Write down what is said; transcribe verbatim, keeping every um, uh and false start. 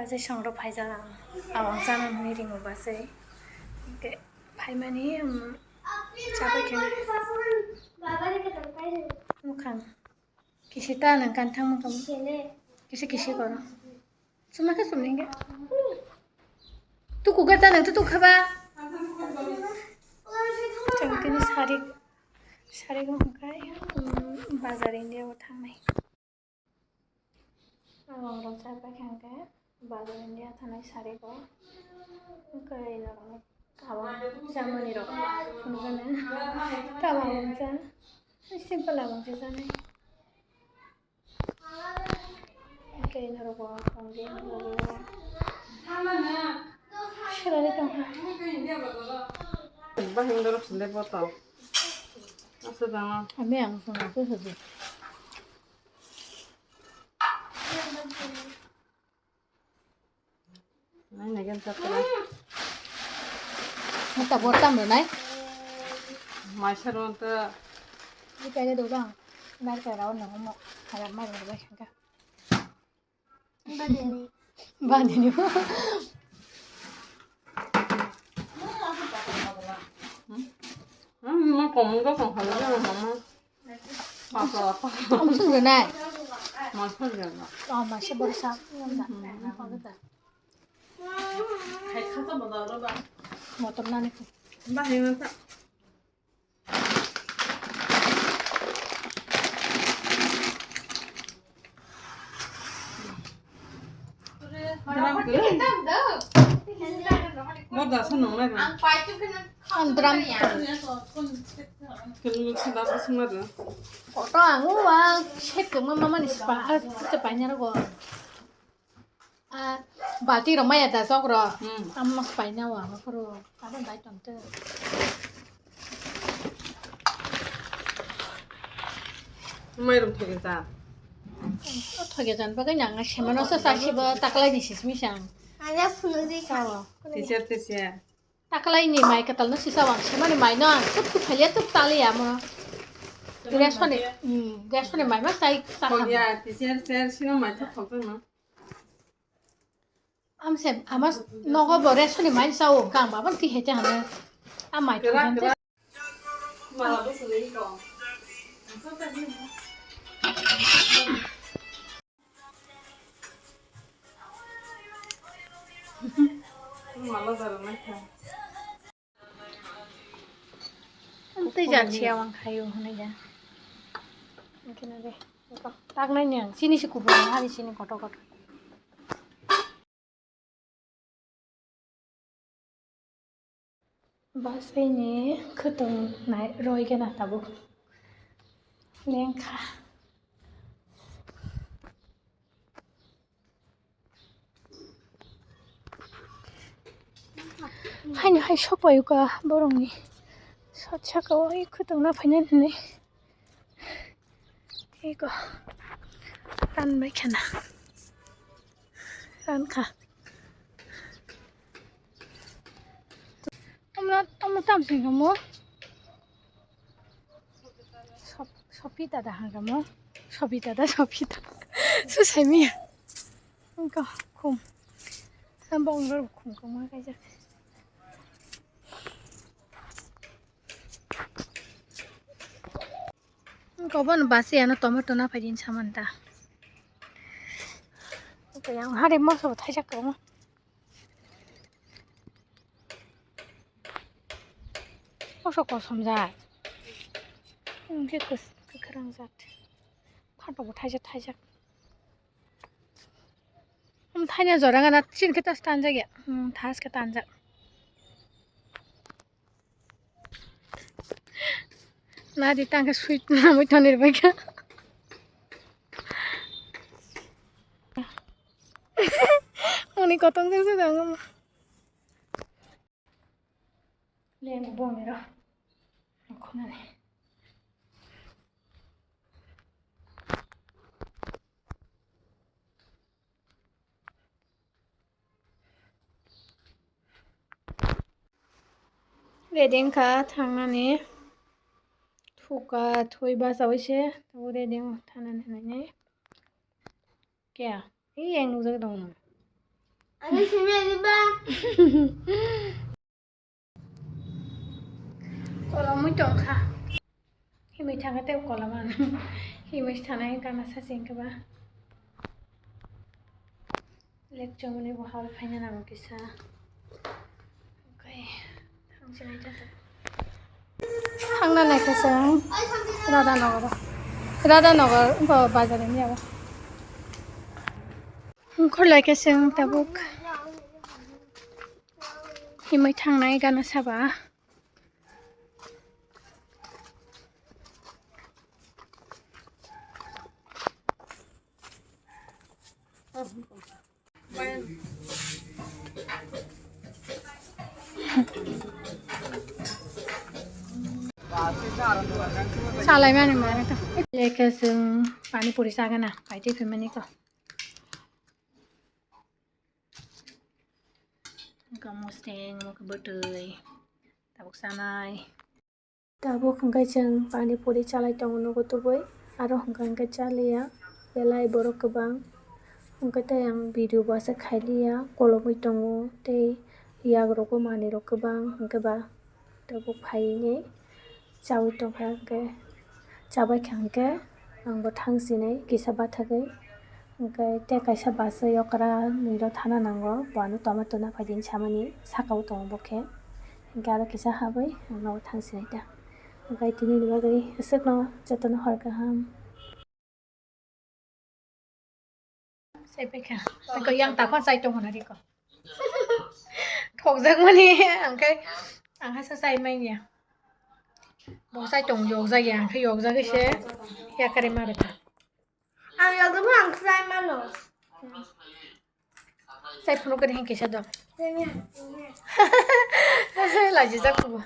Bwsai songro phaijak ang, awang chana hwnwi ringo bwsai. Hwnkhe phaimani, um, chabai khe nukhang. Kisi ta nang kan thangma kamo. Kisi kisi koro. Chuma khe chumni khe. Tu kugar ta nang tu tu khaba. Chang tini sari, sari go hwnkhe, um, bazar India o thangnai. Ang rok chapai kha hwnkhe bazar India thangnai sari bo. Hwnkhe norokno tabuk chamani rok phunukgana. Tabuk ang cha simple abang se chanai. Hwnkhe norok bo tongdi, norok bo selani tongkha. Bahai norok sile botol. Asa dama. Ami ang songkha se. Nai nai gan chapra. Mata bortam ro nai. Maisa ron ta. Di kaya do dang. Nar kaya ron na mo. Harap mai ro bai sangka. Bani ni. Hmm, ma komung ka kong hala na mama. Apa apa. Ang sung ro nai. Ma sung ro na. Oh, ma se borsa. Motor nani ko. Bahai nang ta. Moda sa nung lai. Ang drum. Kelu sa dam sung lai. Koto ang wa set ko mama ni spa, spa nya ko. Ah, bati rok maya da jok rok. Hmm. Tamo swpaina o ang phuru. Abo bai tong te. Mai rok thoge ja. O thoge jan bagwi nang semano sa sa sibo taklai ni sismi sang. Anya phunu di ka. Sao. Teacher, teacher. Taklai ni mai katal no sisa wang semani mai no ang tup tup phalia tup taliya mo. Ration ni, hmm, ration ni mai ma sai sa. Thoge ya, teacher, teacher sino mai thok thok no. Amse, ama nogo bo ration ni mai sao, kang ba ban ti hete hane. A mai Kera, thang kera. Mala bo sugui ko. Mala daro na kha. Tei jan siya wang khayo hwnwi ya. Hwnkhe no de. Eko, tak nai ni ang. Chini se kubui, hari chini kotor kotor. Bwsai ni khwtwng nai roi gana tabuk. Lengkha. Haino hai sokpaiuka borokni sat saka o khwtwng na phainani hinwi tei eko ran bai khana ran kha. Omo, omo tamo sing kha mo? Sop-, sopi dada hwn kha mo? Sopi dada, sopi dada. Su sai miya. Wngkha khum. Tamo bong rok khum kwma kaijak. Wngkha obo no basi ano tomato na phaidi hinwi samani ta. Wngkha yang hari moso bo thaijak kwbangma. Moso kosom jat. Wngkhe kwk-, kwkhwrang jat. Phatokbo thaijak thaijak. Omo thaina jora gana chini khe tas tanjak ya. Hmm, thas khe tanjak. Nadi tangkhe sweet namwi tonwi rwbaikha. Oni kotong jang se dang omo. Leng bongni ro. Khunani. Ready wngkha thangnani. Thuka thui bachaui se tabuk ready wngkha thangnani hinwi. Kya? Ei yang nukjagwi tongo. Ani simi ani ba. Kolomwi tongkha. Himwi thangkha tei kolom ano. Himwi thanai gana sachi hwnkhe ba. Lek chongmani bo hal phaina nango kisa. Okay. Thangsinai ta ta. Thangna naikha chwng Radhanagar. Radhanagar bo bazar ni abo. Hongkhor laikha chwng tabuk. Himwi thangnai gana saba. Salaimani mane to. Lekha chwng pani puri sagana, paitwi phimani ko. Wngkha moseng, wngkha bwtwi, tabuk chanai. Tabuk hwnkhe chwng pani puri chalai tongo nogo tubui, aro hwnkha hwnkhe chaliya, belai borok kwbang, hwnkhe tei ang video bo aswk khailiya, kolomwi tongo tei yagrogo manwirok kwbang, hwnkhe ba tabuk phaiwi chaui tongkha, hwnkhe chabaikha hwnkhe. Ang bo thang sinai kisa bathagwi, hwnkhe tei kaisa bus o okra nwi rw thana nango, bo ano tomato naphai di hinwi samani saka o tongo bo khe, hwnkhe aro kisa habwi ang nogo thang sinai ta, hwnkhe tini ni bagwi aswk no jotono hor kaham. Sai paikha. Nokho yang takhon sai tongmani riko. Thokjakmani, ang khe, ang hai sa sai manya. Bo sai tong yokjak ya, ang khe yokjagwi se yakari ma rwkha. Ang yokjagwi ang sai mano. Sai phunuk khe hengke sa do. Lajijak bo.